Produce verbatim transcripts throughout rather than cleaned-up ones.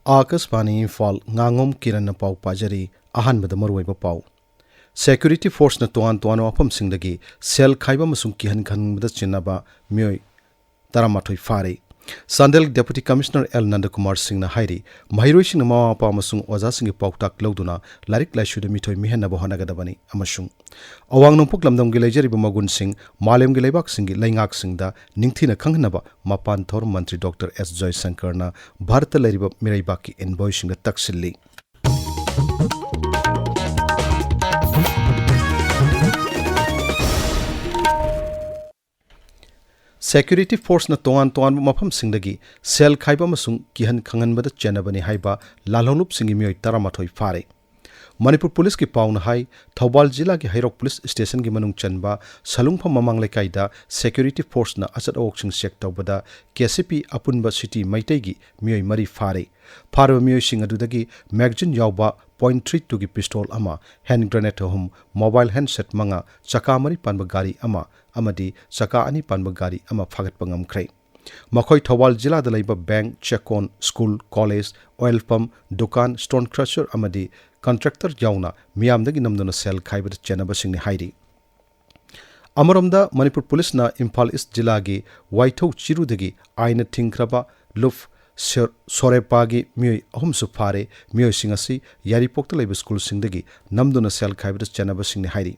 ꯑꯥꯀꯥꯁꯕꯥꯅꯤ ꯏꯝꯐꯥꯜ, ꯉꯥꯉꯣꯝ ꯀꯤꯔꯟꯅ ꯄꯥꯎ ꯄꯥꯖꯔꯤ꯫ ꯑꯍꯥꯟꯕꯗ ꯃꯔꯨꯑꯣꯏꯕ ꯄꯥꯎ꯫ ꯁꯦꯀ꯭ꯌꯨꯔꯤꯇꯤ ꯐꯣꯔꯁꯅ ꯇꯣꯉꯥꯟ ꯇꯣꯉꯥꯟꯕ ꯃꯐꯝꯁꯤꯡꯗꯒꯤ ꯁꯦꯜ ꯈꯥꯏꯕ ꯑꯃꯁꯨꯡ ꯀꯤꯍꯟ ꯈꯪꯍꯟꯕꯗ ꯆꯦꯟꯅꯕ ꯃꯤꯑꯣꯏ ꯇꯔꯥꯃꯥꯊꯣꯏ ꯐꯥꯔꯦ꯫ ꯆꯥꯟꯗꯦꯜ ꯗꯦꯄꯨꯇꯤ ꯀꯃꯤꯁꯅꯔ ꯑꯦꯜ ꯅꯟꯗꯀꯨꯃꯥꯔ ꯁꯤꯡꯅ ꯍꯥꯏꯔꯤ, ꯃꯍꯩꯔꯣꯏꯁꯤꯡꯅ ꯃꯃꯥ ꯃꯄꯥ ꯑꯃꯁꯨꯡ ꯑꯣꯖꯥꯁꯤꯡꯒꯤ ꯄꯥꯎꯇꯥꯛ ꯂꯧꯗꯨꯅ ꯂꯥꯏꯔꯤꯛ ꯂꯥꯏꯁꯨꯗ ꯃꯤꯊꯣꯏ ꯃꯤꯍꯦꯟꯅꯕ ꯍꯣꯠꯅꯒꯗꯕꯅꯤ ꯑꯃꯁꯨꯡ ꯑꯋꯥꯡ ꯅꯣꯡꯄꯣꯛ ꯂꯝꯗꯝꯒꯤ ꯂꯩꯖꯔꯤꯕ ꯃꯒꯨꯟꯁꯤꯡ ꯃꯥꯂꯦꯝꯒꯤ ꯂꯩꯕꯥꯛꯁꯤꯡꯒꯤ ꯂꯩꯉꯥꯛꯁꯤꯡꯗ ꯅꯤꯡꯊꯤꯅ ꯈꯪꯍꯟꯅꯕ ꯃꯄꯥꯟ ꯊꯧꯔꯝ ꯃꯟꯇ꯭ꯔꯤ ꯗꯣꯛꯇꯔ ꯑꯦꯁ ꯖꯌꯁꯪꯀꯔꯅ ꯚꯥꯔꯠꯇ ꯂꯩꯔꯤꯕ ꯃꯤꯔꯩꯕꯥꯛꯀꯤ ꯏꯟꯚꯣꯏꯁꯤꯡꯗ ꯇꯛꯁꯤꯜꯂꯤ꯫ ꯁꯦꯀ꯭ꯌꯨꯔꯤꯇꯤ ꯐꯣꯔꯁꯅ ꯇꯣꯉꯥꯟ ꯇꯣꯉꯥꯟꯕ ꯃꯐꯝꯁꯤꯡꯗꯒꯤ ꯁꯦꯜ ꯈꯥꯏꯕ ꯑꯃꯁꯨꯡ ꯀꯤꯍꯟ ꯈꯪꯍꯟꯕꯗ ꯆꯦꯟꯅꯕꯅꯤ ꯍꯥꯏꯕ ꯂꯥꯜꯍꯧꯂꯨꯞꯁꯤꯡꯒꯤ ꯃꯤꯑꯣꯏ ꯇꯔꯥꯃꯥꯊꯣꯏ ꯐꯥꯔꯦ꯫ ꯃꯅꯤꯄꯨꯔ ꯄꯨꯂꯤꯁꯀꯤ ꯄꯥꯎꯅ ꯍꯥꯏ, ꯊꯧꯕꯥꯜ ꯖꯤꯂꯥꯒꯤ ꯍꯩꯔꯣꯛ ꯄꯨꯂꯤꯁ ꯁ꯭ꯇꯦꯁꯟꯒꯤ ꯃꯅꯨꯡ ꯆꯟꯕ ꯁꯂꯨꯡꯐꯝ ꯃꯃꯥꯡ ꯂꯩꯀꯥꯏꯗ ꯁꯦꯀ꯭ꯌꯨꯔꯤꯇꯤ ꯐꯣꯔꯁꯅ ꯑꯆꯠ ꯑꯋꯣꯛꯁꯤꯡ ꯆꯦꯛ ꯇꯧꯕꯗ ꯀꯦ ꯁꯤ ꯄꯤ ꯑꯄꯨꯟꯕ ꯁꯤꯇꯤ ꯃꯩꯇꯩꯒꯤ ꯃꯤꯑꯣꯏ ꯃꯔꯤ ꯐꯥꯔꯦ꯫ ꯐꯥꯔꯕ ꯃꯤꯑꯣꯏꯁꯤꯡ ꯑꯗꯨꯗꯒꯤ ꯃꯦꯒꯖꯤꯟ ꯌꯥꯎꯕ ꯄꯣꯏꯟꯠ ꯊ꯭ꯔꯤ ꯇꯨꯒꯤ ꯄꯤꯁꯇꯣꯜ ꯑꯃ, ꯍꯦꯟ ꯒ꯭ꯔꯦꯅꯦꯗ ꯑꯍꯨꯝ, ꯃꯣꯕꯥꯏꯜ ꯍꯦꯟꯁꯦꯠ ꯃꯉꯥ, ꯆꯀꯥ ꯃꯔꯤ ꯄꯥꯟꯕ ꯒꯥꯔꯤ ꯑꯃ ꯑꯃꯗꯤ ꯆꯀꯥ ꯑꯅꯤ ꯄꯥꯟꯕ ꯒꯥꯔꯤ ꯑꯃ ꯐꯥꯒꯠꯄ ꯉꯝꯈ꯭ꯔꯦ꯫ ꯃꯈꯣꯏ ꯊꯧꯕꯥꯜ ꯖꯤꯂꯥꯗ ꯂꯩꯕ ꯕꯦꯡꯛ, ꯆꯦꯛꯀꯣꯟ, ꯁ꯭ꯀꯨꯜ, ꯀꯣꯂꯦꯖ, ꯑꯣꯏꯜ ꯄꯝꯞ, ꯗꯨꯀꯥꯟ, ꯁ꯭ꯇꯣꯟ ꯀ꯭ꯔꯁꯔ ꯑꯃꯗꯤ ꯀꯟꯇ꯭ꯔꯦꯛꯇꯔ ꯌꯥꯎꯅ ꯃꯤꯌꯥꯝꯗꯒꯤ ꯅꯝꯗꯨꯅ ꯁꯦꯜ ꯈꯥꯏꯕꯗ ꯆꯦꯟꯅꯕꯁꯤꯡꯅꯤ ꯍꯥꯏꯔꯤ꯫ ꯑꯃꯔꯣꯝꯗ, ꯃꯅꯤꯄꯨꯔ ꯄꯨꯂꯤꯁꯅ ꯏꯝꯐꯥꯜ ꯏꯁ ꯖꯤꯂꯥꯒꯤ ꯋꯥꯏꯊꯧ ꯆꯤꯔꯨꯗꯒꯤ ꯑꯥꯏꯟꯅ ꯊꯤꯡꯈ꯭ꯔꯕ ꯂꯨꯞ ꯁꯦ-, ꯁꯣꯔꯦꯄꯥꯒꯤ ꯃꯤꯑꯣꯏ ꯑꯍꯨꯝꯁꯨ ꯐꯥꯔꯦ꯫ ꯃꯤꯑꯣꯏꯁꯤꯡ ꯑꯁꯤ ꯌꯥꯏꯔꯤꯄꯣꯛꯇ ꯂꯩꯕ ꯁ꯭ꯀꯨꯜꯁꯤꯡꯗꯒꯤ ꯅꯝꯗꯨꯅ ꯁꯦꯜ ꯈꯥꯏꯕꯗ ꯆꯦꯟꯅꯕꯁꯤꯡꯅꯤ ꯍꯥꯏꯔꯤ꯫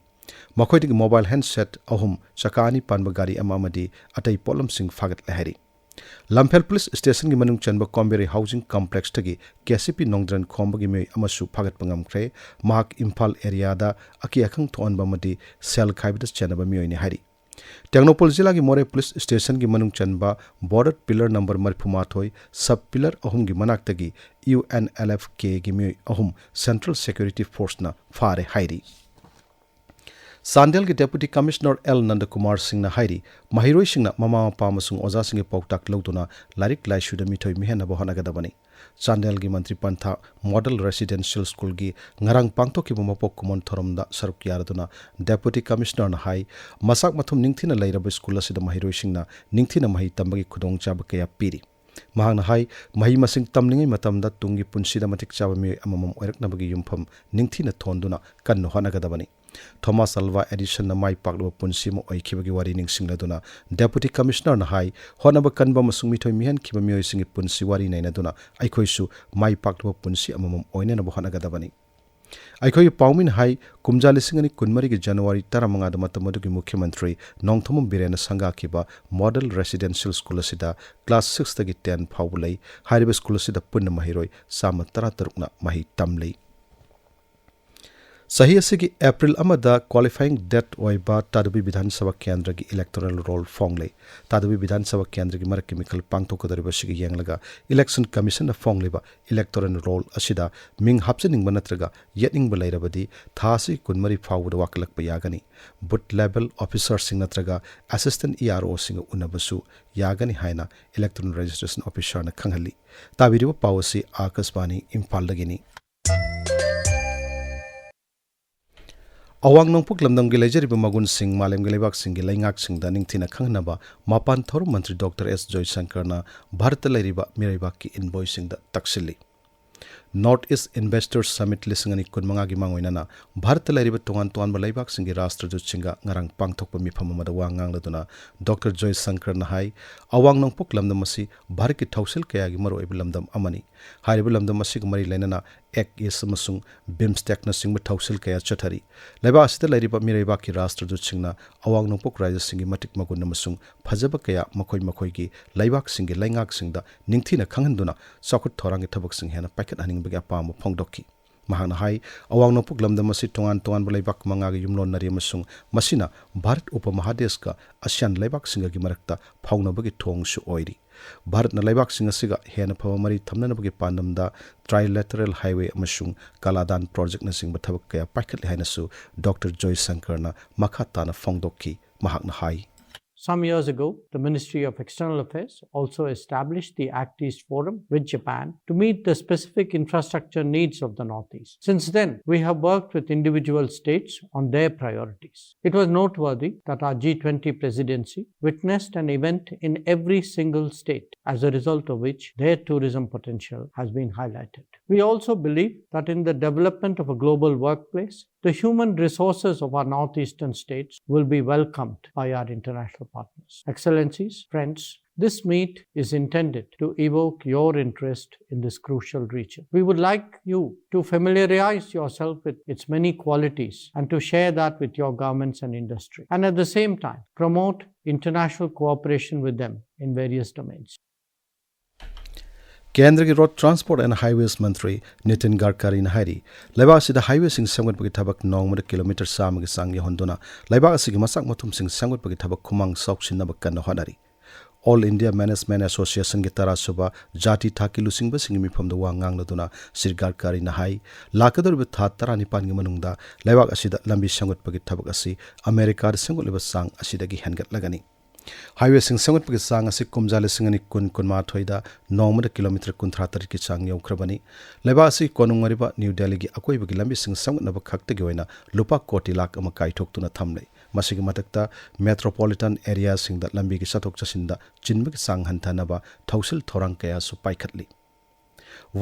ꯃꯈꯣꯏꯗꯒꯤ ꯃꯣꯕꯥꯏꯜ ꯍꯦꯟꯁꯦꯠ ꯑꯍꯨꯝ, ꯆꯀꯥ ꯑꯅꯤ ꯄꯥꯟꯕ ꯒꯥꯔꯤ ꯑꯃ ꯑꯃꯗꯤ ꯑꯇꯩ ꯄꯣꯠꯂꯝꯁꯤꯡ ꯐꯥꯒꯠꯂꯦ ꯍꯥꯏꯔꯤ꯫ ꯂꯝꯐꯦꯜ ꯄꯨꯂꯤꯁ ꯁ꯭ꯇꯦꯁꯟꯒꯤ ꯃꯅꯨꯡ ꯆꯟꯕ ꯀꯣꯝꯕꯤꯔꯩ ꯍꯥꯎꯁꯤꯡ ꯀꯝꯄ꯭ꯂꯦꯛꯁꯇꯒꯤ ꯀꯦ ꯁꯤ ꯄꯤ ꯅꯣꯡꯗ꯭ꯔꯦꯟ ꯈꯣꯝꯕꯒꯤ ꯃꯤꯑꯣꯏ ꯑꯃꯁꯨ ꯐꯥꯒꯠꯄ ꯉꯝꯈ꯭ꯔꯦ꯫ ꯃꯍꯥꯛ ꯏꯝꯐꯥꯜ ꯑꯦꯔꯤꯌꯥꯗ ꯑꯀꯤ ꯑꯈꯪ ꯊꯣꯛꯍꯟꯕ ꯑꯃꯗꯤ ꯁꯦꯜ ꯈꯥꯏꯕꯗ ꯆꯦꯟꯅꯕ ꯃꯤꯑꯣꯏꯅꯤ ꯍꯥꯏꯔꯤ꯫ ꯇꯦꯡꯅꯧꯄꯜ ꯖꯤꯂꯥꯒꯤ ꯃꯣꯔꯦ ꯄꯨꯂꯤꯁ ꯁ꯭ꯇꯦꯁꯟꯒꯤ ꯃꯅꯨꯡ ꯆꯟꯕ ꯕꯣꯔꯗꯔ ꯄꯤꯂꯔ ꯅꯝꯕꯔ ꯃꯔꯤꯐꯨ ꯃꯥꯊꯣꯏ, ꯁꯕ ꯄꯤꯂꯔ ꯑꯍꯨꯝꯒꯤ ꯃꯅꯥꯛꯇꯒꯤ ꯌꯨ ꯑꯦꯟ ꯑꯦꯜ ꯑꯦꯐ ꯀꯦꯒꯤ ꯃꯤꯑꯣꯏ ꯑꯍꯨꯝ ꯁꯦꯟꯇ꯭ꯔꯦꯜ ꯁꯦꯀ꯭ꯌꯨꯔꯤꯇꯤ ꯐꯣꯔꯁꯅ ꯐꯥꯔꯦ ꯍꯥꯏꯔꯤ꯫ ꯆꯥꯟꯗꯦꯜꯒꯤ ꯗꯦꯄꯨꯇꯤ ꯀꯃꯤꯁꯅꯔ ꯑꯦꯜ ꯅꯟꯗꯀꯨꯃꯥꯔ ꯁꯤꯡꯅ ꯍꯥꯏꯔꯤ, ꯃꯍꯩꯔꯣꯏꯁꯤꯡꯅ ꯃꯃꯥ ꯃꯄꯥ ꯑꯃꯁꯨꯡ ꯑꯣꯖꯥꯁꯤꯡꯒꯤ ꯄꯥꯎꯇꯥꯛ ꯂꯧꯗꯨꯅ ꯂꯥꯏꯔꯤꯛ ꯂꯥꯏꯁꯨꯗ ꯃꯤꯊꯣꯏ ꯃꯤꯍꯦꯟꯅꯕ ꯍꯣꯠꯅꯒꯗꯕꯅꯤ꯫ ꯆꯥꯟꯗꯦꯜꯒꯤ ꯃꯟꯇ꯭ꯔꯤ ꯄꯟꯊꯥ ꯃꯣꯗꯦꯜ ꯔꯦꯁꯤꯗꯦꯟꯁꯤꯌꯦꯜ ꯁ꯭ꯀꯨꯜꯒꯤ ꯉꯔꯥꯡ ꯄꯥꯡꯊꯣꯛꯈꯤꯕ ꯃꯄꯣꯛ ꯀꯨꯝꯑꯣꯟ ꯊꯧꯔꯝꯗ ꯁꯔꯨꯛ ꯌꯥꯔꯗꯨꯅ ꯗꯦꯄꯨꯇꯤ ꯀꯃꯤꯁꯅꯔꯅ ꯍꯥꯏ, ꯃꯆꯥꯛ ꯃꯊꯨꯝ ꯅꯤꯡꯊꯤꯅ ꯂꯩꯔꯕ ꯁ꯭ꯀꯨꯜ ꯑꯁꯤꯗ ꯃꯍꯩꯔꯣꯏꯁꯤꯡꯅ ꯅꯤꯡꯊꯤꯅ ꯃꯍꯩ ꯇꯝꯕꯒꯤ ꯈꯨꯗꯣꯡꯆꯥꯕ ꯀꯌꯥ ꯄꯤꯔꯤ꯫ ꯃꯍꯥꯛꯅ ꯍꯥꯏ, ꯃꯍꯩ ꯃꯁꯤꯡ ꯇꯝꯂꯤꯉꯩ ꯃꯇꯝꯗ ꯇꯨꯡꯒꯤ ꯄꯨꯟꯁꯤꯗ ꯃꯇꯤꯛ ꯆꯥꯕ ꯃꯤꯑꯣꯏ ꯑꯃꯃꯝ ꯑꯣꯏꯔꯛꯅꯕꯒꯤ ꯌꯨꯝꯐꯝ ꯅꯤꯡꯊꯤꯅ ꯊꯣꯟꯗꯨꯅ ꯀꯟꯅ ꯍꯣꯠꯅꯒꯗꯕꯅꯤ꯫ ꯊꯣꯃꯥꯁ ꯑꯜꯚꯥ ꯑꯦꯗꯤꯁꯟꯅ ꯃꯥꯏ ꯄꯥꯛꯂꯕ ꯄꯨꯟꯁꯤ ꯑꯃ ꯑꯣꯏꯈꯤꯕꯒꯤ ꯋꯥꯔꯤ ꯅꯤꯡꯁꯤꯡꯂꯗꯨꯅ ꯗꯦꯄꯨꯇꯤ ꯀꯃꯤꯁꯅꯔꯅ ꯍꯥꯏ, ꯍꯣꯠꯅꯕ ꯀꯟꯕ ꯑꯃꯁꯨꯡ ꯃꯤꯊꯣꯏ ꯃꯤꯍꯦꯟꯈꯤꯕ ꯃꯤꯑꯣꯏꯁꯤꯡꯒꯤ ꯄꯨꯟꯁꯤ ꯋꯥꯔꯤ ꯅꯩꯅꯗꯨꯅ ꯑꯩꯈꯣꯏꯁꯨ ꯃꯥꯏ ꯄꯥꯛꯂꯕ ꯄꯨꯟꯁꯤ ꯑꯃꯃꯝ ꯑꯣꯏꯅꯅꯕ ꯍꯣꯠꯅꯒꯗꯕꯅꯤ꯫ ꯑꯩꯈꯣꯏꯒꯤ ꯄꯥꯎꯃꯤꯅ ꯍꯥꯏ, ꯀꯨꯝꯖꯥ ꯂꯤꯁꯤꯡ ꯑꯅꯤ ꯀꯨꯟꯃꯔꯤꯒꯤ ꯖꯅꯋꯥꯔꯤ ꯇꯔꯥꯃꯉꯥꯗ ꯃꯇꯝ ꯑꯗꯨꯒꯤ ꯃꯨꯈ꯭ꯌ ꯃꯟꯇ꯭ꯔꯤ ꯅꯣꯡꯊꯣꯝꯕꯝ ꯕꯤꯔꯦꯟꯅ ꯁꯪꯒꯥꯈꯤꯕ ꯃꯣꯗꯦꯜ ꯔꯦꯁꯤꯗꯦꯟꯁꯤꯌꯦꯜ ꯁ꯭ꯀꯨꯜ ꯑꯁꯤꯗ ꯀ꯭ꯂꯥꯁ ꯁꯤꯛꯁꯇꯒꯤ ꯇꯦꯟ ꯐꯥꯎꯕ ꯂꯩ꯫ ꯍꯥꯏꯔꯤꯕ ꯁ꯭ꯀꯨꯜ ꯑꯁꯤꯗ ꯄꯨꯟꯅ ꯃꯍꯩꯔꯣꯏ ꯆꯥꯝꯃ ꯇꯔꯥꯇꯔꯨꯛꯅ ꯃꯍꯩ ꯇꯝꯂꯤ꯫ ꯆꯍꯤ ꯑꯁꯤꯒꯤ ꯑꯦꯄ꯭ꯔꯤꯜ ꯑꯃꯗ ꯀ꯭ꯋꯥꯂꯤꯐꯥꯏꯌꯤꯡ ꯗꯦꯠ ꯑꯣꯏꯕ ꯇꯥꯗꯨꯕꯤ ꯕꯤꯙꯥꯟ ꯁꯚꯥ ꯀꯦꯟꯗ꯭ꯔꯒꯤ ꯏꯂꯦꯛꯇꯣꯔꯦꯜ ꯔꯣꯜ ꯐꯣꯡꯂꯦ꯫ ꯇꯥꯗꯨꯕꯤ ꯕꯤꯙꯥꯟ ꯁꯚꯥ ꯀꯦꯟꯗ꯭ꯔꯒꯤ ꯃꯔꯛꯀꯤ ꯃꯤꯈꯜ ꯄꯥꯡꯊꯣꯛꯀꯗꯧꯔꯤꯕ ꯑꯁꯤꯒꯤ ꯌꯦꯡꯂꯒ ꯏꯂꯦꯛꯁꯟ ꯀꯃꯤꯁꯟꯅ ꯐꯣꯡꯂꯤꯕ ꯏꯂꯦꯛꯇꯣꯔꯦꯜ ꯔꯣꯜ ꯑꯁꯤꯗ ꯃꯤꯡ ꯍꯥꯞꯆꯅꯤꯡꯕ ꯅꯠꯇ꯭ꯔꯒ ꯌꯦꯠꯅꯤꯡꯕ ꯂꯩꯔꯕꯗꯤ ꯊꯥ ꯑꯁꯤꯒꯤ ꯀꯨꯟꯃꯔꯤ ꯐꯥꯎꯕꯗ ꯋꯥꯀꯠꯂꯛꯄ ꯌꯥꯒꯅꯤ꯫ ꯕꯨꯊ ꯂꯦꯚꯦꯜ ꯑꯣꯐꯤꯁꯥꯔꯁꯤꯡ ꯅꯠꯇ꯭ꯔꯒ ꯑꯦꯁꯤꯁꯇꯦꯟꯠ ꯏ ꯑꯥꯔ ꯑꯣꯁꯤꯡꯒ ꯎꯅꯕꯁꯨ ꯌꯥꯒꯅꯤ ꯍꯥꯏꯅ ꯏꯂꯦꯛꯇꯣꯔꯦꯜ ꯔꯦꯖꯤꯁꯇ꯭ꯔꯦꯁꯟ ꯑꯣꯐꯤꯁꯥꯔꯅ ꯈꯪꯍꯜꯂꯤ꯫ ꯇꯥꯕꯤꯔꯤꯕ ꯄꯥꯎ ꯑꯁꯤ ꯑꯥꯀꯥꯁꯕꯥꯅꯤ ꯏꯝꯐꯥꯜꯗꯒꯤꯅꯤ꯫ ꯑꯋꯥꯡ ꯅꯣꯡꯄꯣꯛ ꯂꯝꯗꯝꯒꯤ ꯂꯩꯖꯔꯤꯕ ꯃꯒꯨꯟꯁꯤꯡ ꯃꯥꯂꯦꯝꯒꯤ ꯂꯩꯕꯥꯛꯁꯤꯡꯒꯤ ꯂꯩꯉꯥꯛꯁꯤꯡꯗ ꯅꯤꯡꯊꯤꯅ ꯈꯪꯍꯟꯅꯕ ꯃꯄꯥꯟ ꯊꯧꯔꯝ ꯃꯟꯇ꯭ꯔꯤ ꯗꯣꯛꯇꯔ ꯑꯦꯁ ꯖꯣꯏꯁꯪꯀꯔꯅ ꯚꯥꯔꯠꯇ ꯂꯩꯔꯤꯕ ꯃꯤꯔꯩꯕꯥꯛꯀꯤ ꯏꯟꯚꯣꯏꯁꯤꯡꯗ ꯇꯛꯁꯤꯜꯂꯤ꯫ ꯅꯣꯔꯠ ꯏꯁ ꯏꯟꯚꯦꯁꯇꯔ ꯁꯃꯤꯠ ꯂꯤꯁꯤꯡ ꯑꯅꯤ ꯀꯨꯟꯃꯉꯥꯒꯤ ꯃꯥꯡꯑꯣꯏꯅꯅ ꯚꯥꯔꯠꯇ ꯂꯩꯔꯤꯕ ꯇꯣꯉꯥꯟ ꯇꯣꯉꯥꯟꯕ ꯂꯩꯕꯥꯛꯁꯤꯡꯒꯤ ꯔꯥꯁꯇ꯭ꯔꯗꯨꯠꯁꯤꯡꯒ ꯉꯔꯥꯡ ꯄꯥꯡꯊꯣꯛꯄ ꯃꯤꯐꯝ ꯑꯃꯗ ꯋꯥ ꯉꯥꯡꯂꯗꯨꯅ ꯗꯣꯛꯇꯔ ꯖꯣꯏꯁꯪꯀꯔꯅ ꯍꯥꯏ, ꯑꯋꯥꯡ ꯅꯣꯡꯄꯣꯛ ꯂꯝꯗꯝ ꯑꯁꯤ ꯚꯥꯔꯠꯀꯤ ꯊꯧꯁꯤꯜ ꯀꯌꯥꯒꯤ ꯃꯔꯨꯑꯣꯏꯕ ꯂꯝꯗꯝ ꯑꯃꯅꯤ꯫ ꯍꯥꯏꯔꯤꯕ ꯂꯝꯗꯝ ꯑꯁꯤꯒ ꯃꯔꯤ ꯂꯩꯅꯅ ꯑꯦꯛ ꯏꯁ ꯑꯃꯁꯨꯡ ꯕꯤꯝꯁꯇꯦꯛꯅꯆꯤꯡꯕ ꯊꯧꯁꯤꯜ ꯀꯌꯥ ꯆꯠꯊꯔꯤ꯫ ꯂꯩꯕꯥꯛ ꯑꯁꯤꯗ ꯂꯩꯔꯤꯕ ꯃꯤꯔꯩꯕꯥꯛꯀꯤ ꯔꯥꯁꯇ꯭ꯔꯗꯨꯠꯁꯤꯡꯅ ꯑꯋꯥꯡ ꯅꯣꯡꯄꯣꯛ ꯔꯥꯖ꯭ꯌꯁꯤꯡꯒꯤ ꯃꯇꯤꯛ ꯃꯒꯨꯟ ꯑꯃꯁꯨꯡ ꯐꯖꯕ ꯀꯌꯥ ꯃꯈꯣꯏ ꯃꯈꯣꯏꯒꯤ ꯂꯩꯕꯥꯛꯁꯤꯡꯒꯤ ꯂꯩꯉꯥꯛꯁꯤꯡꯗ ꯅꯤꯡꯊꯤꯅ ꯈꯪꯍꯟꯗꯨꯅ ꯆꯥꯎꯈꯠ ꯊꯧꯔꯥꯡꯒꯤ ꯊꯕꯛꯁꯤꯡ ꯍꯦꯟꯅ ꯄꯥꯏꯈꯠꯍꯟꯅꯤꯡꯕꯒꯤ ꯑꯄꯥꯝꯕ ꯐꯣꯡꯗꯣꯛꯈꯤ꯫ ꯃꯍꯥꯛꯅ ꯍꯥꯏ, ꯑꯋꯥꯡ ꯅꯣꯡꯄꯣꯛ ꯂꯝꯗꯝ ꯑꯁꯤ ꯇꯣꯉꯥꯟ ꯇꯣꯉꯥꯟꯕ ꯂꯩꯕꯥꯛ ꯃꯉꯥꯒ ꯌꯨꯝꯂꯣꯟꯅꯔꯤ ꯑꯃꯁꯨꯡ ꯃꯁꯤꯅ ꯚꯥꯔꯠ ꯎꯄꯃꯍꯥꯗꯦꯁꯀ ꯑꯁꯤꯌꯥꯟ ꯂꯩꯕꯥꯛꯁꯤꯡꯒꯒꯤ ꯃꯔꯛꯇ ꯐꯥꯎꯅꯕꯒꯤ ꯊꯣꯡꯁꯨ ꯑꯣꯏꯔꯤ꯫ ꯚꯥꯔꯠꯅ ꯂꯩꯕꯥꯛꯁꯤꯡ ꯑꯁꯤꯒ ꯍꯦꯟꯅ ꯐꯕ ꯃꯔꯤ ꯊꯝꯅꯅꯕꯒꯤ ꯄꯥꯟꯗꯝꯗ ꯇ꯭ꯔꯥꯏꯂꯦꯇꯔꯦꯜ ꯍꯥꯏꯋꯦ ꯑꯃꯁꯨꯡ ꯀꯥꯂꯥꯗꯥꯟ ꯄ꯭ꯔꯣꯖꯦꯛꯅꯆꯤꯡꯕ ꯊꯕꯛ ꯀꯌꯥ ꯄꯥꯏꯈꯠꯂꯤ ꯍꯥꯏꯅꯁꯨ ꯗꯣꯛꯇꯔ ꯖꯣꯏꯁꯪꯀꯔꯅ ꯃꯈꯥ ꯇꯥꯅ ꯐꯣꯡꯗꯣꯛꯈꯤ꯫ ꯃꯍꯥꯛꯅ ꯍꯥꯏ, Some years ago, the Ministry of External Affairs also established the Act East Forum with Japan to meet the specific infrastructure needs of the Northeast. Since then, we have worked with individual states on their priorities. It was noteworthy that our G twenty presidency witnessed an event in every single state. as a result of which their tourism potential has been highlighted. We also believe that in the development of a global workplace, the human resources of our northeastern states will be welcomed by our international partners. Excellencies, friends, this meet is intended to evoke your interest in this crucial region. We would like you to familiarize yourself with its many qualities and to share that with your governments and industry, and at the same time promote international cooperation with them in various domains. ꯀꯦꯟꯗ꯭ꯔꯒꯤ road transport and ꯍꯥꯏꯋꯦꯁ ꯃꯟꯇ꯭ꯔꯤ ꯅꯤꯇꯤꯟ ꯒꯗꯀꯥꯔꯤꯅ ꯍꯥꯏꯔꯤ, ꯂꯩꯕꯥꯛ ꯑꯁꯤꯗ ꯍꯥꯏꯋꯦꯁꯤꯡ ꯁꯦꯝꯒꯠꯄꯒꯤ ꯊꯕꯛ ꯅꯣꯡꯃꯗ kilometre ꯆꯥꯝꯃꯒꯤ ꯆꯥꯡ ꯌꯧꯍꯟꯗꯨꯅ ꯂꯩꯕꯥꯛ ꯑꯁꯤꯒꯤ ꯃꯆꯥꯛ ꯃꯊꯨꯝꯁꯤꯡ ꯁꯦꯝꯒꯠꯄꯒꯤ ꯊꯕꯛ ꯈꯨꯃꯥꯡ ꯆꯥꯎꯁꯤꯟꯅꯕ ꯀꯟꯅ ꯍꯣꯠꯅꯔꯤ꯫ ꯑꯣꯜ ꯏꯟꯗꯤꯌꯥ ꯃꯦꯅꯦꯖꯃꯦꯟ ꯑꯦꯁꯣꯁꯤꯌꯦꯁꯟꯒꯤ ꯇꯔꯥꯁꯨꯕ ꯖꯥꯇꯤ ꯊꯥꯛꯀꯤ ꯂꯨꯆꯤꯡꯕꯁꯤꯡꯒꯤ ꯃꯤꯐꯝꯗ ꯋꯥ ꯉꯥꯡꯂꯗꯨꯅ ꯁ꯭ꯔꯤ ꯒꯗꯀꯥꯔꯤꯅ ꯍꯥꯏ, ꯂꯥꯛꯀꯗꯧꯔꯤꯕ ꯊꯥ ꯇꯔꯥꯅꯤꯄꯥꯟꯒꯤ ꯃꯅꯨꯡꯗ ꯂꯩꯕꯥꯛ ꯑꯁꯤꯗ ꯂꯝꯕꯤ ꯁꯦꯝꯒꯠꯄꯒꯤ ꯊꯕꯛ ꯑꯁꯤ ꯑꯃꯦꯔꯤꯀꯥꯗ ꯁꯦꯝꯒꯠꯂꯤꯕ ꯆꯥꯡ ꯑꯁꯤꯗꯒꯤ ꯍꯦꯟꯒꯠꯂꯒꯅꯤ꯫ ꯍꯥꯏꯋꯦꯁꯤꯡ ꯁꯦꯝꯒꯠꯄꯒꯤ ꯆꯥꯡ ꯑꯁꯤ ꯀꯨꯝꯖꯥ ꯂꯤꯁꯤꯡ ꯑꯅꯤ ꯀꯨꯟ ꯀꯨꯟꯃꯥꯊꯣꯏꯗ ꯅꯣꯡꯃꯗ ꯀꯤꯂꯣꯃꯤꯇꯔ ꯀꯨꯟꯊ꯭ꯔꯥ ꯇꯔꯦꯠꯀꯤ ꯆꯥꯡ ꯌꯧꯈ꯭ꯔꯕꯅꯤ꯫ ꯂꯩꯕꯥꯛ ꯑꯁꯤ ꯀꯣꯅꯨꯡ ꯑꯣꯏꯔꯤꯕ ꯅ꯭ꯌꯨ ꯗꯦꯜꯂꯤꯒꯤ ꯑꯀꯣꯏꯕꯒꯤ ꯂꯝꯕꯤꯁꯤꯡ ꯁꯦꯝꯒꯠꯅꯕ ꯈꯛꯇꯒꯤ ꯑꯣꯏꯅ ꯂꯨꯄꯥ ꯀꯣꯇꯤ ꯂꯥꯈ ꯑꯃ ꯀꯥꯏꯊꯣꯛꯇꯨꯅ ꯊꯝꯂꯦ꯫ ꯃꯁꯤꯒꯤ ꯃꯊꯛꯇ ꯃꯦꯇ꯭ꯔꯣꯄꯣꯂꯤꯇꯟ ꯑꯦꯔꯤꯌꯥꯁꯤꯡꯗ ꯂꯝꯕꯤꯒꯤ ꯆꯠꯊꯣꯛ ꯆꯠꯁꯤꯟꯗ ꯆꯤꯟꯕꯒꯤ ꯆꯥꯡ ꯍꯟꯊꯅꯕ ꯊꯧꯁꯤꯜ ꯊꯧꯔꯥꯡ ꯀꯌꯥꯁꯨ ꯄꯥꯏꯈꯠꯂꯤ꯫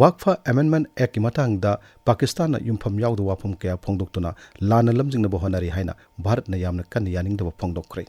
ꯋꯥꯛꯐ ꯑꯦꯃꯦꯟꯗꯃꯦꯟ ꯑꯦꯛꯀꯤ ꯃꯇꯥꯡꯗ ꯄꯥꯀꯤꯁꯇꯥꯟꯅ ꯌꯨꯝꯐꯝ ꯌꯥꯎꯗꯕ ꯋꯥꯐꯝ ꯀꯌꯥ ꯐꯣꯡꯗꯣꯛꯇꯨꯅ ꯂꯥꯟꯅ ꯂꯝꯖꯤꯡꯅꯕ ꯍꯣꯠꯅꯔꯤ ꯍꯥꯏꯅ ꯚꯥꯔꯠꯅ ꯌꯥꯝꯅ ꯀꯟꯅ ꯌꯥꯅꯤꯡꯗꯕ ꯐꯣꯡꯗꯣꯛꯈ꯭ꯔꯦ꯫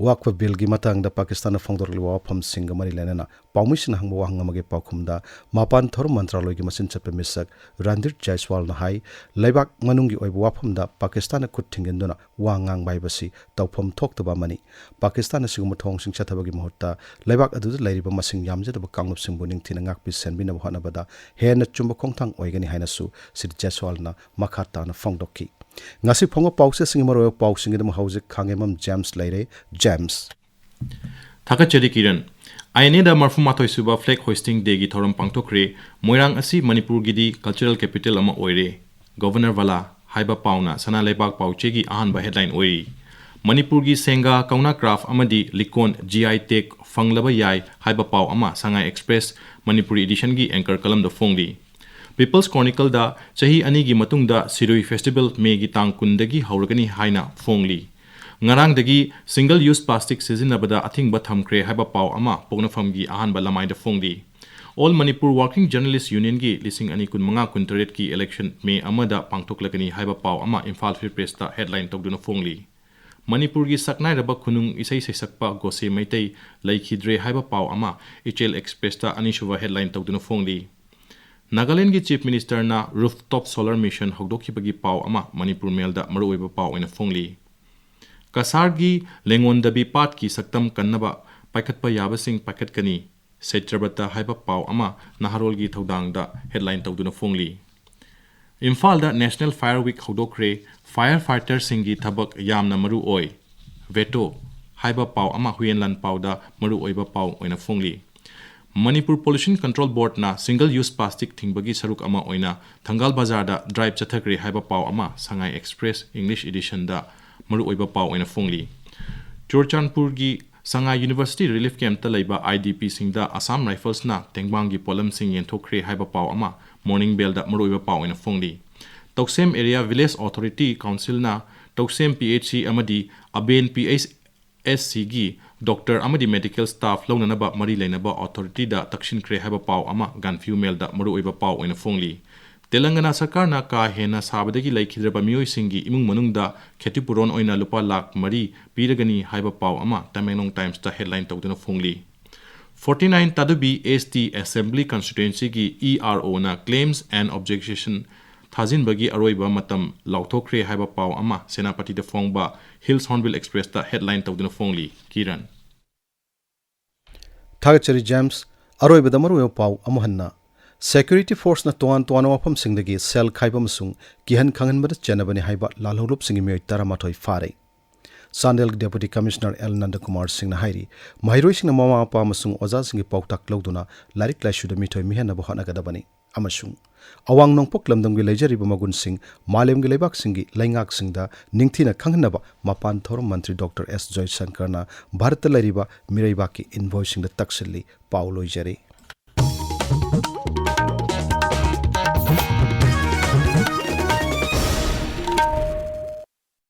ꯋꯥꯛꯐ ꯕꯤꯜꯒꯤ ꯃꯇꯥꯡꯗ ꯄꯥꯀꯤꯁꯇꯥꯟꯅ ꯐꯣꯡꯗꯣꯔꯛꯂꯤꯕ ꯋꯥꯐꯝꯁꯤꯡꯒ ꯃꯔꯤ ꯂꯩꯅꯅ ꯄꯥꯎꯃꯤꯁꯤꯡꯅ ꯍꯪꯕ ꯋꯥꯍꯪ ꯑꯃꯒꯤ ꯄꯥꯎꯈꯨꯝꯗ ꯃꯄꯥꯟ ꯊꯧꯔꯝ ꯃꯟꯇ꯭ꯔꯥꯂꯣꯏꯒꯤ ꯃꯆꯤꯟ ꯆꯠꯄ ꯃꯤꯁꯛ ꯔꯟꯙꯤꯔ ꯖꯥꯏꯁꯋꯥꯜꯅ ꯍꯥꯏ, ꯂꯩꯕꯥꯛ ꯃꯅꯨꯡꯒꯤ ꯑꯣꯏꯕ ꯋꯥꯐꯝꯗ ꯄꯥꯀꯤꯁꯇꯥꯟꯅ ꯈꯨꯠ ꯊꯤꯡꯖꯤꯟꯗꯨꯅ ꯋꯥ ꯉꯥꯡꯕ ꯍꯥꯏꯕꯁꯤ ꯇꯧꯐꯝ ꯊꯣꯛꯇꯕ ꯑꯃꯅꯤ꯫ ꯄꯥꯀꯤꯁꯇꯥꯟꯅ ꯁꯤꯒꯨꯝꯕ ꯊꯧꯑꯣꯡꯁꯤꯡ ꯆꯠꯊꯕꯒꯤ ꯃꯍꯨꯠꯇ ꯂꯩꯕꯥꯛ ꯑꯗꯨꯗ ꯂꯩꯔꯤꯕ ꯃꯁꯤꯡ ꯌꯥꯝꯖꯗꯕ ꯀꯥꯡꯂꯨꯞꯁꯤꯡꯕꯨ ꯅꯤꯡꯊꯤꯅ ꯉꯥꯛꯄꯤ ꯁꯦꯟꯕꯤꯅꯕ ꯍꯣꯠꯅꯕꯗ ꯍꯦꯟꯅ ꯆꯨꯝꯕ ꯈꯣꯡꯊꯥꯡ ꯑꯣꯏꯒꯅꯤ ꯍꯥꯏꯅꯁꯨ ꯁ꯭ꯔꯤ ꯖꯥꯏꯁꯋꯥꯜꯅ ꯃꯈꯥ ꯇꯥꯅ ꯐꯣꯡꯗꯣꯛꯈꯤ꯫ ꯉꯁꯤ ꯐꯣꯡꯕ ꯄꯥꯎꯆꯦꯁꯤꯡꯒꯤ ꯃꯔꯨꯑꯣꯏꯕ ꯄꯥꯎꯁꯤꯡꯒꯤꯗꯃꯛ ꯍꯧꯖꯤꯛ ꯈꯥꯉꯦꯝꯕꯝ ꯖꯦꯝꯁ ꯂꯩꯔꯦ꯫ ꯖꯦꯝꯁ꯫ ꯊꯥꯒꯠꯆꯔꯤ ꯀꯤꯔꯟ꯫ ꯑꯥꯏ ꯑꯦꯟ ꯑꯦꯗ ꯃꯔꯐꯨ ꯃꯥꯊꯣꯏ ꯁꯨꯕ ꯐ꯭ꯂꯦꯒ ꯍꯣꯏꯁꯇꯤꯡ ꯗꯦꯒꯤ ꯊꯧꯔꯝ ꯄꯥꯡꯊꯣꯛꯈ꯭ꯔꯦ꯫ ꯃꯣꯏꯔꯥꯡ ꯑꯁꯤ ꯃꯅꯤꯄꯨꯔꯒꯤꯗꯤ ꯀꯜꯆꯔꯦꯜ ꯀꯦꯄꯤꯇꯦꯜ ꯑꯃ ꯑꯣꯏꯔꯦ꯫ ꯒꯣꯚꯔꯅꯔ ꯚꯂꯥ ꯍꯥꯏꯕ ꯄꯥꯎꯅ ꯁꯅꯥ ꯂꯩꯕꯥꯛ ꯄꯥꯎꯆꯦꯒꯤ ꯑꯍꯥꯟꯕ ꯍꯦꯗꯂꯥꯏꯟ ꯑꯣꯏꯔꯤ꯫ ꯃꯅꯤꯄꯨꯔꯒꯤ ꯁꯦꯡꯒꯥ, ꯀꯧꯅꯥ ꯀ꯭ꯔꯥꯐ ꯑꯃꯗꯤ ꯂꯤꯀꯣꯟ ꯖꯤ ꯑꯥꯏ ꯇꯦꯒ ꯐꯪꯂꯕ ꯌꯥꯏ ꯍꯥꯏꯕ ꯄꯥꯎ ꯑꯃ ꯁꯉꯥꯏ ꯑꯦꯛꯁꯄ꯭ꯔꯦꯁ ꯃꯅꯤꯄꯨꯔꯤ ꯏꯗꯤꯁꯟꯒꯤ ꯑꯦꯡꯀꯔ ꯀꯂꯝꯗ ꯐꯣꯡꯂꯤ꯫ ꯄꯤꯄꯜꯁ ꯀ꯭ꯔꯣꯅꯤꯀꯜꯗ ꯆꯍꯤ ꯑꯅꯤꯒꯤ ꯃꯇꯨꯡꯗ ꯁꯤꯔꯨꯏ ꯐꯦꯁꯇꯤꯚꯦꯜ ꯃꯦꯒꯤ ꯇꯥꯡ ꯀꯨꯟꯗꯒꯤ ꯍꯧꯔꯒꯅꯤ ꯍꯥꯏꯅ ꯐꯣꯡꯂꯤ꯫ ꯉꯔꯥꯡꯗꯒꯤ single use plastic ꯁꯤꯖꯤꯟꯅꯕꯗ ꯑꯊꯤꯡꯕ ꯊꯝꯈ꯭ꯔꯦ ꯍꯥꯏꯕ ꯄꯥꯎ ꯑꯃ ꯄꯣꯛꯅꯐꯝꯒꯤ ꯑꯍꯥꯟꯕ ꯂꯃꯥꯏꯗ ꯐꯣꯡꯂꯤ꯫ All Manipur Working Journalist Unionꯒꯤ ꯂꯤꯁꯤꯡ ꯑꯅꯤ ꯀꯨꯟꯃꯉꯥ ꯀꯨꯟꯇꯔꯦꯠꯀꯤ election May ꯑꯃꯗ ꯄꯥꯡꯊꯣꯛꯂꯒꯅꯤ ꯍꯥꯏꯕ ꯄꯥꯎ ꯑꯃ ꯏꯝꯐꯥꯜ Free Pressꯇ headline ꯇꯧꯗꯨꯅ ꯐꯣꯡꯂꯤ꯫ ꯃꯅꯤꯄꯨꯔꯒꯤ ꯁꯛꯅꯥꯏꯔꯕ ꯈꯨꯅꯨꯡ ꯏꯁꯩ ꯁꯩꯁꯛꯄ ꯒꯣꯁꯦ ꯃꯩꯇꯩ ꯂꯩꯈꯤꯗ꯭ꯔꯦ ꯍꯥꯏꯕ ꯄꯥꯎ ꯑꯃ ꯏꯆꯦꯜ Expressꯇ ꯑꯅꯤꯁꯨꯕ headline ꯇꯧꯗꯨꯅ ꯐꯣꯡꯂꯤ꯫ ꯅꯥꯒꯥꯂꯦꯟꯗꯒꯤ Chief Ministerꯅ rooftop solar mission ꯍꯧꯗꯣꯛꯈꯤꯕꯒꯤ ꯄꯥꯎ ꯑꯃ ꯃꯅꯤꯄꯨꯔ Mailꯗ ꯃꯔꯨꯑꯣꯏꯕ ꯄꯥꯎ ꯑꯣꯏꯅ ꯐꯣꯡꯂꯤ꯫ ꯀꯁꯥꯔꯒꯤ ꯂꯦꯡꯉꯣꯟꯗꯕꯤ ꯄꯥꯠꯀꯤ ꯁꯛꯇꯝ ꯀꯟꯅꯕ ꯄꯥꯏꯈꯠꯄ ꯌꯥꯕꯁꯤꯡ ꯄꯥꯏꯈꯠꯀꯅꯤ, ꯁꯩꯇ꯭ꯔꯕꯇ ꯍꯥꯏꯕ ꯄꯥꯎ ꯑꯃ ꯅꯍꯥꯔꯣꯜꯒꯤ ꯊꯧꯗꯥꯡꯗ headline ꯇꯧꯗꯨꯅ ꯐꯣꯡꯂꯤ꯫ ꯏꯝꯐꯥꯜꯗ National Fire Week ꯍꯧꯗꯣꯛꯈ꯭ꯔꯦ, fire fighterꯁꯤꯡꯒꯤ ꯊꯕꯛ ꯌꯥꯝꯅ ꯃꯔꯨ ꯑꯣꯏ꯫ Veto ꯍꯥꯏꯕ ꯄꯥꯎ ꯑꯃ ꯍꯨꯏꯌꯦꯟ ꯂꯥꯟꯄꯥꯎꯗ ꯃꯔꯨꯑꯣꯏꯕ ꯄꯥꯎ ꯑꯣꯏꯅ ꯐꯣꯡꯂꯤ꯫ Manipur Pollution Control Boardꯅ single use plastic ꯊꯤꯡꯕꯒꯤ ꯁꯔꯨꯛ ꯑꯃ ꯑꯣꯏꯅ ꯊꯪꯒꯥꯜ ꯕꯖꯥꯔꯗ drive ꯆꯠꯊꯈ꯭ꯔꯦ ꯍꯥꯏꯕ ꯄꯥꯎ ꯑꯃ ꯁꯉꯥꯏ Express English Editionꯗ ꯃꯔꯨꯑꯣꯏꯕ ꯄꯥꯎ ꯑꯣꯏꯅ ꯐꯣꯡꯂꯤ꯫ ꯆꯨꯔꯆꯥꯟꯄꯨꯔꯒꯤ ꯁꯉꯥꯏ University Relief Campꯇ ꯂꯩꯕ IDPꯁꯤꯡꯗ Assam Riflesꯅ ꯇꯦꯡꯕꯥꯡꯒꯤ ꯄꯣꯠꯂꯝꯁꯤꯡ ꯌꯦꯟꯊꯣꯛꯈ꯭ꯔꯦ ꯍꯥꯏꯕ ꯄꯥꯎ ꯑꯃ Morning Bellꯗ ꯃꯔꯨꯑꯣꯏꯕ ꯄꯥꯎ ꯑꯣꯏꯅ ꯐꯣꯡꯂꯤ꯫ ꯇꯧꯁꯦꯝ Area Village Authority Councilꯅ ꯇꯧꯁꯦꯝ PHC ꯑꯃꯗꯤ ꯑꯕꯦꯟ PHSCꯒꯤ doctor ꯑꯃꯗꯤ medical staff ꯂꯧꯅꯅꯕ ꯃꯔꯤ ꯂꯩꯅꯕ authorityꯗ ꯇꯛꯁꯤꯟꯈ꯭ꯔꯦ ꯍꯥꯏꯕ ꯄꯥꯎ ꯑꯃ Gaanphiu Mailꯗ ꯃꯔꯨꯑꯣꯏꯕ ꯄꯥꯎ ꯑꯣꯏꯅ ꯐꯣꯡꯂꯤ꯫ ꯇꯦꯂꯪꯒꯅꯥ ꯁꯔꯀꯥꯔꯅ ꯀꯥ ꯍꯦꯟꯅ ꯁꯥꯕꯗꯒꯤ ꯂꯩꯈꯤꯗ꯭ꯔꯕ ꯃꯤꯑꯣꯏꯁꯤꯡꯒꯤ ꯏꯃꯨꯡ ꯃꯅꯨꯡꯗ ꯈꯦꯇꯤꯄꯨꯔꯣꯟ ꯑꯣꯏꯅ ꯂꯨꯄꯥ ꯂꯥꯈ ꯃꯔꯤ ꯄꯤꯔꯒꯅꯤ ꯍꯥꯏꯕ ꯄꯥꯎ ꯑꯃ Tamenglong Timesꯇ headline ꯇꯧꯗꯨꯅ ꯐꯣꯡꯂꯤ꯫ Forty nine Tadubi ST Assembly Constituencyꯒꯤ EROꯅ claims and objection ꯊꯥꯖꯤꯟꯕꯒꯤ ꯑꯔꯣꯏꯕ ꯃꯇꯝ ꯂꯥꯎꯊꯣꯛꯈ꯭ꯔꯦ ꯍꯥꯏꯕ ꯄꯥꯎ ꯑꯃ ꯁꯦꯅꯥꯄꯇꯤꯗ ꯐꯣꯡꯕ Hills Hornbill Expressꯇ headline ꯇꯧꯗꯨꯅ ꯐꯣꯡꯂꯤ꯫ ꯀꯤꯔꯟ꯫ ꯊꯥꯒꯠꯆꯔꯤ ꯖꯦꯝꯁ꯫ ꯑꯔꯣꯏꯕꯗ ꯃꯔꯨꯑꯣꯏꯕ ꯄꯥꯎ ꯑꯃꯨꯛ ꯍꯟꯅ꯫ Security forceꯅ ꯇꯣꯉꯥꯟ ꯇꯣꯉꯥꯟꯕ ꯃꯐꯝꯁꯤꯡꯗꯒꯤ ꯁꯦꯜ ꯈꯥꯏꯕ ꯑꯃꯁꯨꯡ ꯀꯤꯍꯟ ꯈꯪꯍꯟꯕꯗ ꯆꯦꯟꯅꯕꯅꯤ ꯍꯥꯏꯕ ꯂꯥꯜꯍꯧꯂꯨꯞꯁꯤꯡꯒꯤ ꯃꯤꯑꯣꯏ ꯇꯔꯥꯃꯥꯊꯣꯏ ꯐꯥꯔꯦ꯫ ꯆꯥꯟꯗꯦꯜꯒꯤ Deputy Commissioner ꯑꯦꯜ ꯅꯟꯗꯀꯨꯃꯥꯔ ꯁꯤꯡꯅ ꯍꯥꯏꯔꯤ, ꯃꯍꯩꯔꯣꯏꯁꯤꯡꯅ ꯃꯃꯥ ꯃꯄꯥ ꯑꯃꯁꯨꯡ ꯑꯣꯖꯥꯁꯤꯡꯒꯤ ꯄꯥꯎꯇꯥꯛ ꯂꯧꯗꯨꯅ ꯂꯥꯏꯔꯤꯛ ꯂꯥꯏꯁꯨꯗ ꯃꯤꯊꯣꯏ ꯃꯤꯍꯦꯟꯅꯕ ꯍꯣꯠꯅꯒꯗꯕꯅꯤ ꯑꯃꯁꯨꯡ ꯑꯋꯥꯡ ꯅꯣꯡꯄꯣꯛ ꯂꯝꯗꯝꯒꯤ ꯂꯩꯖꯔꯤꯕ ꯃꯒꯨꯟꯁꯤꯡ ꯃꯥꯂꯦꯝꯒꯤ ꯂꯩꯕꯥꯛꯁꯤꯡꯒꯤ ꯂꯩꯉꯥꯛꯁꯤꯡꯗ ꯅꯤꯡꯊꯤꯅ ꯈꯪꯍꯟꯅꯕ ꯃꯄꯥꯟ ꯊꯧꯔꯝ ꯃꯟꯇ꯭ꯔꯤ ꯗꯣꯛꯇꯔ ꯑꯦꯁ ꯖꯣꯏꯁꯪꯀꯔꯅ ꯚꯥꯔꯠꯇ ꯂꯩꯔꯤꯕ ꯃꯤꯔꯩꯕꯥꯛꯀꯤ envoyꯁꯤꯡꯗ ꯇꯛꯁꯤꯜꯂꯤ꯫ ꯄꯥꯎ ꯂꯣꯏꯖꯔꯦ꯫